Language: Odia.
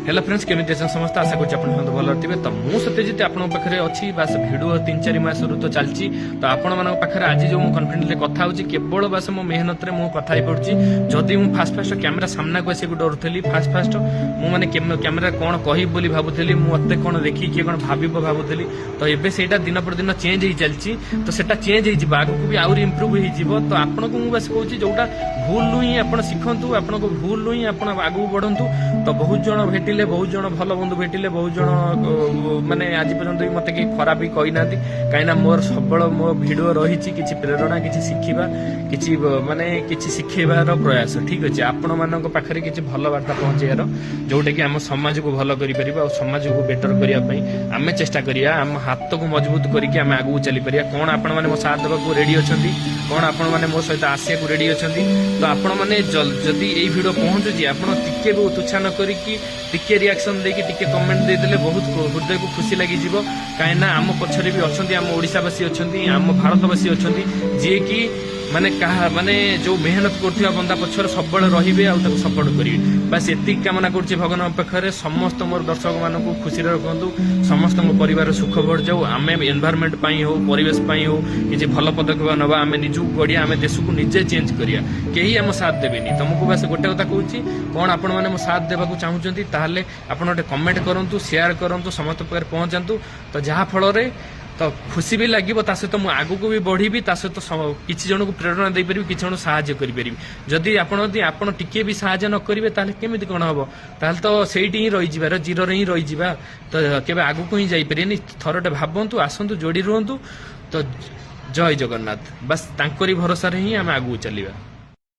ହ୍ୟାଲୋ ଫ୍ରେଣ୍ଡସ୍, କେମିତି ଅଛନ୍ତି ସମସ୍ତେ? ଆଶା କରୁଛି ଆପଣ ସମସ୍ତେ ଭଲରେ ଥିବେ। ତ ମୁଁ ସତ୍ୟଜିତ ଆପଣଙ୍କ ପାଖରେ ଅଛି। ବାସ୍, ଭିଡ଼ିଓ 3-4 ମାସରୁ ତ ଚାଲିଛି। ତ ଆପଣମାନଙ୍କ ପାଖରେ ଆଜି ଯୋଉ ମୁଁ କନଫିଡେଣ୍ଟଲି କଥା ହେଉଛି, କେବଳ ବାସ୍ ମୋ ମେହନତରେ ମୁଁ କଥା ହେଇପାରୁଛି। ଯଦି ମୁଁ ଫାଷ୍ଟ ଫାଷ୍ଟ କ୍ୟାମେରା ସାମ୍ନାକୁ ଆସିବାକୁ ଡରୁଥିଲି, ଫାଷ୍ଟ ଫାଷ୍ଟ ମୁଁ ମାନେ କ୍ୟାମେରା କ'ଣ କହିବି ବୋଲି ଭାବୁଥିଲି, ମୁଁ ମତେ କ'ଣ ଦେଖି କିଏ କ'ଣ ଭାବିବ ଭାବୁଥିଲି। ତ ଏବେ ସେଇଟା ଦିନ ପରେ ଦିନ ଚେଞ୍ଜ ହେଇ ଚାଲିଛି। ତ ସେଟା ଚେଞ୍ଜ ହେଇଯିବ, ଆଗକୁ ବି ଆହୁରି ଇମ୍ପ୍ରୁଭ୍ ହେଇଯିବ। ତ ଆପଣଙ୍କୁ ମୁଁ ବାସ୍ କହୁଛି, ଯୋଉଟା ଭୁଲରୁ ହିଁ ଆପଣ ଶିଖନ୍ତୁ, ଆପଣଙ୍କ ଭୁଲରୁ ହିଁ ଆପଣ ଆଗକୁ ବଢନ୍ତୁ। ତ ବହୁତ ଜଣ ଭେଟିଲେ, ବହୁତ ଜଣ ଭଲ ବନ୍ଧୁ ଭେଟିଲେ, ବହୁତ ଜଣ ମାନେ ଆଜି ପର୍ଯ୍ୟନ୍ତ ବି ମତେ କେହି ଖରାପ ବି କହିନାହାନ୍ତି। କାହିଁକିନା ମୋର ସବୁବେଳେ ମୋ ଭିଡ଼ିଓ ରହିଛି କିଛି ପ୍ରେରଣା, କିଛି ଶିଖିବା, କିଛି ମାନେ କିଛି ଶିଖେଇବାର ପ୍ରୟାସ। ଠିକ ଅଛି, ଆପଣମାନଙ୍କ ପାଖରେ କିଛି ଭଲ ବାର୍ତ୍ତା ପହଞ୍ଚେଇବାର, ଯୋଉଟାକି ଆମ ସମାଜକୁ ଭଲ କରିପାରିବ ଆଉ ସମାଜକୁ ବେଟର କରିବା ପାଇଁ ଆମେ ଚେଷ୍ଟା କରିବା। ଆମ ହାତକୁ ମଜବୁତ କରିକି ଆମେ ଆଗକୁ ଚାଲିପାରିବା। କ'ଣ ଆପଣମାନେ ମୋ ସାଥ ଦେବାକୁ ରେଡି ଅଛନ୍ତି? କ'ଣ ଆପଣମାନେ ମୋ ସହିତ ଆସିବାକୁ ରେଡି ଅଛନ୍ତି? ତ ଆପଣମାନେ ଯଦି ଏଇ ଭିଡ଼ିଓ ପହଞ୍ଚୁଛି, ଆପଣ ଟିକେ ବି ତୁଚ୍ଛା ନ କରିକି ଟିକେ ରିଆକ୍ସନ ଦେଇକି ଟିକେ କମେଣ୍ଟ ଦେଇଦେଲେ ବହୁତ ହୃଦୟକୁ ଖୁସି ଲାଗିଯିବ। କାହିଁକିନା ଆମ ପଛରେ ବି ଅଛନ୍ତି, ଆମ ଓଡ଼ିଶାବାସୀ ଅଛନ୍ତି, ଆମ ଭାରତବାସୀ ଅଛନ୍ତି, ଯିଏକି ମାନେ କାହା ମାନେ ଯୋଉ ମେହନତ କରୁଥିବା ବନ୍ଦା ପଛରେ ସବୁବେଳେ ରହିବେ ଆଉ ତାକୁ ସପୋର୍ଟ କରିବେ। ବାସ୍, ଏତିକି କାମନା କରୁଛି ଭଗବାନଙ୍କ ପାଖରେ। ସମସ୍ତ ମୋର ଦର୍ଶକମାନଙ୍କୁ ଖୁସିରେ ରଖନ୍ତୁ, ସମସ୍ତଙ୍କ ପରିବାର ସୁଖ ବଢ଼ିଯାଉ। ଆମେ ଏନଭାରମେଣ୍ଟ ପାଇଁ ହଉ, ପରିବେଶ ପାଇଁ ହଉ, କିଛି ଭଲ ପଦକ୍ଷେପ ନେବା। ଆମେ ନିଜକୁ ଗଢ଼ିବା, ଆମେ ଦେଶକୁ ନିଜେ ଚେଞ୍ଜ କରିବା। କେହି ଆମ ସାଥ ଦେବେନି ତମକୁ। ବାସ୍ ଗୋଟେ କଥା କହୁଛି, କ'ଣ ଆପଣମାନେ ମୋ ସାଥ ଦେବାକୁ ଚାହୁଁଛନ୍ତି? ତାହେଲେ ଆପଣ ଗୋଟେ କମେଣ୍ଟ କରନ୍ତୁ, ସେୟାର କରନ୍ତୁ, ସମସ୍ତ ପାଖରେ ପହଞ୍ଚାନ୍ତୁ। ତ ଯାହା ଫଳରେ ତ ଖୁସି ବି ଲାଗିବ, ତା ସହିତ ମୁଁ ଆଗକୁ ବି ବଢିବି, ତା ସହିତ କିଛି ଜଣଙ୍କୁ ପ୍ରେରଣା ଦେଇପାରିବି, କିଛି ଜଣଙ୍କୁ ସାହାଯ୍ୟ କରିପାରିବି। ଯଦି ଆପଣ ଟିକେ ବି ସାହାଯ୍ୟ ନ କରିବେ, ତାହେଲେ କେମିତି କ'ଣ ହବ? ତାହେଲେ ତ ସେଇଠି ହିଁ ରହିଯିବା, ଜିରୋରେ ହିଁ ରହିଯିବା। ତ କେବେ ଆଗକୁ ହିଁ ଯାଇପାରିବେନି। ଥରଟେ ଭାବନ୍ତୁ, ଆସନ୍ତୁ, ଯୋଡ଼ି ରୁହନ୍ତୁ। ତ ଜୟ ଜଗନ୍ନାଥ। ବାସ୍, ତାଙ୍କରି ଭରସାରେ ହିଁ ଆମେ ଆଗକୁ ଚାଲିବା।